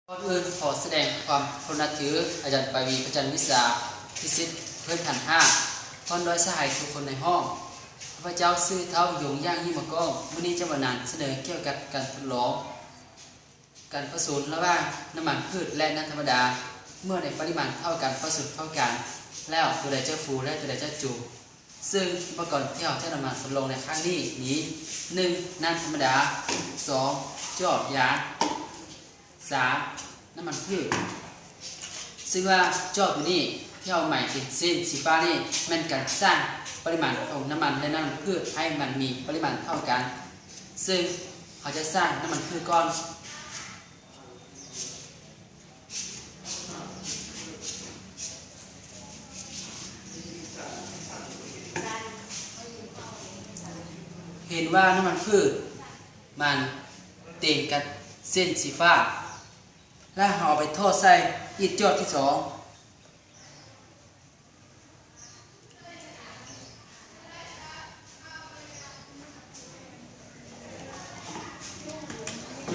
ກ່ອນອື່ນຂໍສະແດງຄວາມເຄົາລົບນັບຖືອາຈານປາວີ ພະຈັນວິສາ ພິສິດ ເພື່ອນຂັ້ນຫ້າ ພອນດ້ວຍສະຫາຍທຸກຄົນໃນຫ້ອງ. ຂ້າພະເຈົ້າຊື່ທ້າວ ຢົງຢ່າງ ຍິມມະກອງ ມື້ນີ້ຈະມານຳສະເໜີກ່ຽວກັບການທົດລອງ ການປະສົມລະຫວ່າງນ້ຳມັນພືດ ແລະ ນ້ຳທຳມະດາ ເມື່ອໃນປະລິມານເທົ່າກັນປະສົມເຂົ້າກັນແລ້ວ ຕົວໃດຈະຟູ ແລະ ຕົວໃດຈະໂຈມ. ເຊິ່ງອຸປະກອນທີ່ເຮົາຈະນຳມາທົດລອງໃນຄັ້ງນີ້ມີ ໜຶ່ງ ນ້ຳທຳມະດາ, ສອງ ຈອບຢາ, ສາມ ນ້ຳມັນພືດ. ເຊິ່ງວ່າຈອບນີ້ທີ່ເຮົາໝາຍເປັນເສັ້ນສີຟ້ານີ້ ແມ່ນການສ້າງປະລິມານຂອງນ້ຳມັນ ແລະ ນ້ຳມັນພືດໃຫ້ມັນມີປະລິມານເທົ່າກັນ. ເຊິ່ງເຮົາຈະສ້າງນ້ຳມັນພືດກ່ອນ. ເຫັນວ່ານ້ຳມັນພືດມັນເຕັມກັບເສັ້ນສີຟ້າ ແລ້ວເຮົາເອົາໄປທອດໃສ່ອີກຈອບທີສອງ.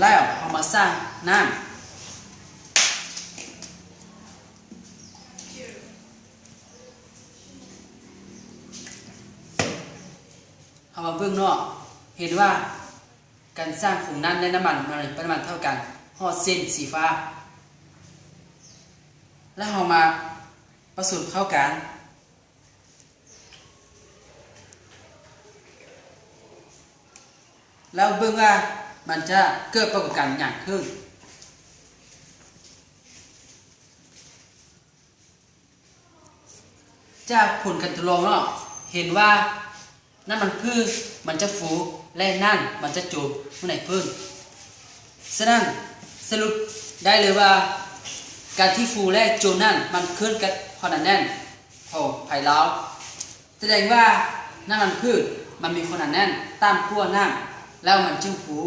ແລ້ວເຮົາມາສ້າງນ້ຳ. ເຮົາມາເບິ່ງເນາະ ເຫັນວ່າການສ້າງຂອງນ້ຳ ແລະ ນ້ຳມັນ ມັນປະມານເທົ່າກັນ ຮອດເສັ້ນສີຟ້າ. ແລ້ວເຮົາມາປະສົມເຂົ້າກັນ ແລ້ວເບິ່ງວ່າມັນຈະເກີດປາກົດການຫຍັງຂຶ້ນ. ຈາກຜົນການທົດລອງເນາະ ເຫັນວ່ານ້ຳມັນພືດມັນຈະຟູ ແລະ ນ້ຳມັນຈະໂຈມຢູ່ໃນພື້ນ. ສະນັ້ນ ສະຫຼຸບໄດ້ເລີຍວ່າ ການທີ່ຟູ ແລະ ໂຈມນັ້ນ ມັນຂຶ້ນກັບຄວາມໜາແໜ້ນຂອງໄພລາວ. ສະແດງວ່ານ້ຳມັນພືດມັນມີຄວາມໜາແໜ້ນຕ່ຳກວ່ານ້ຳ ແລ້ວມັນຈຶ່ງຟູ